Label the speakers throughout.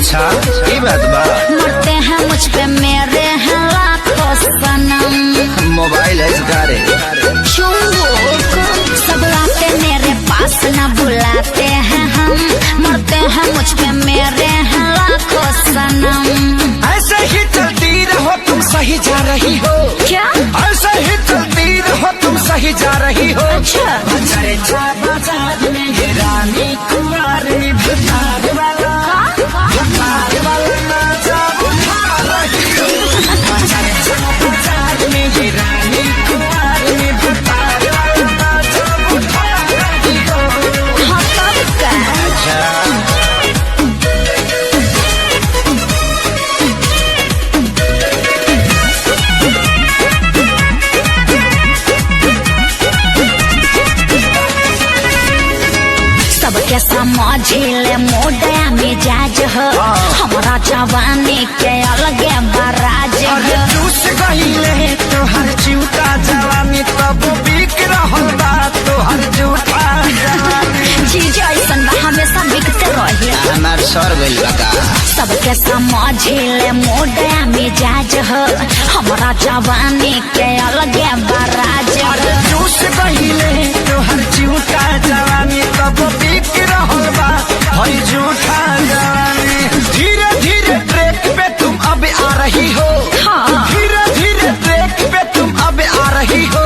Speaker 1: अच्छा ये बात बा।
Speaker 2: मरते हैं मुझ पे मेरे हैं लाखों सनम।
Speaker 1: मोबाइल है गारे।
Speaker 2: चुप, सब आते मेरे पास न बुलाते हैं हम। मरते हैं मुझ पे मेरे हैं लाखों सनम।
Speaker 3: ऐसे ही चलती रहो तुम सही जा रही हो।
Speaker 2: क्या?
Speaker 3: ऐसे ही चलती रहो तुम सही जा रही हो।
Speaker 2: अच्छा।
Speaker 3: चर्चा बाजार में ये रानी कुमारी भतार वाला, भतार वाला नाचा उठा रही हो। चर्चा बाजार में ये रानी कुमारी भतार वाला नाचा उठा रही हो।
Speaker 2: हाँ तब का।
Speaker 1: अच्छा।
Speaker 2: सबके समझिले मोडया मिजाज हो, हमारा जवानी के अलगे बराज
Speaker 3: अरे
Speaker 2: हो।
Speaker 3: चूस गईले तोहर चिउटा जवानी तब बिक रहल बा तोहर जूठा जवानी।
Speaker 2: चीज ऐसन बा हमेशा बिकते रही।
Speaker 1: हमार सर गइल बा का?
Speaker 2: सबके समझिले मोडया मिजाज हो, हमारा जवानी के अलगे बराज
Speaker 3: अरे
Speaker 2: हो।
Speaker 3: चूस गईले तोहर चिउटा जवानी तब बिक रहल बा हई जूठा जवानी। धीरे धीरे ट्रैक पे तुम अब आ रही हो।
Speaker 2: हाँ।
Speaker 3: धीरे धीरे ट्रैक पे तुम अब आ रही हो।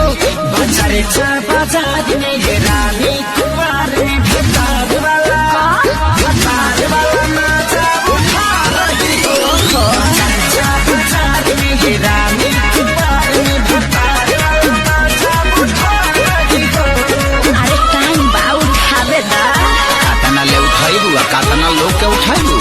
Speaker 3: बाजार बाजार में ये रानी कुमारी भतार वाला, भतार वाला नाचा उठा रही हो। बाजार बाजार में ये रानी कुमारी भतार वाला नाचा उठा रही हो।
Speaker 2: अरे टाइम बा उठावे दा।
Speaker 1: कातना ले उठाइबू आ कातना लोग के उठाइबू।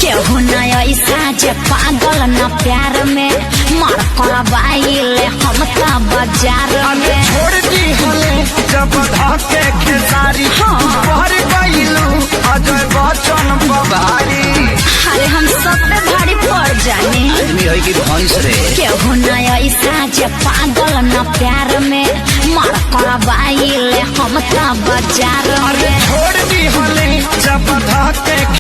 Speaker 2: केहू न ऐसा जे पागल न प्यार में मार करवाइले हम त बाजार
Speaker 3: अरे
Speaker 2: में।
Speaker 3: छोड़ दी हले जब धाके खेसारी।
Speaker 2: हाँ।
Speaker 3: पहर गईलू अजय बच्चन बभारी।
Speaker 2: अरे हम सब पे भारी पड़ जाने।
Speaker 1: आदमी है कि भैंस रे?
Speaker 2: केहू न ऐसा जे पागल न प्यार में मार करवाइले हम त बाजार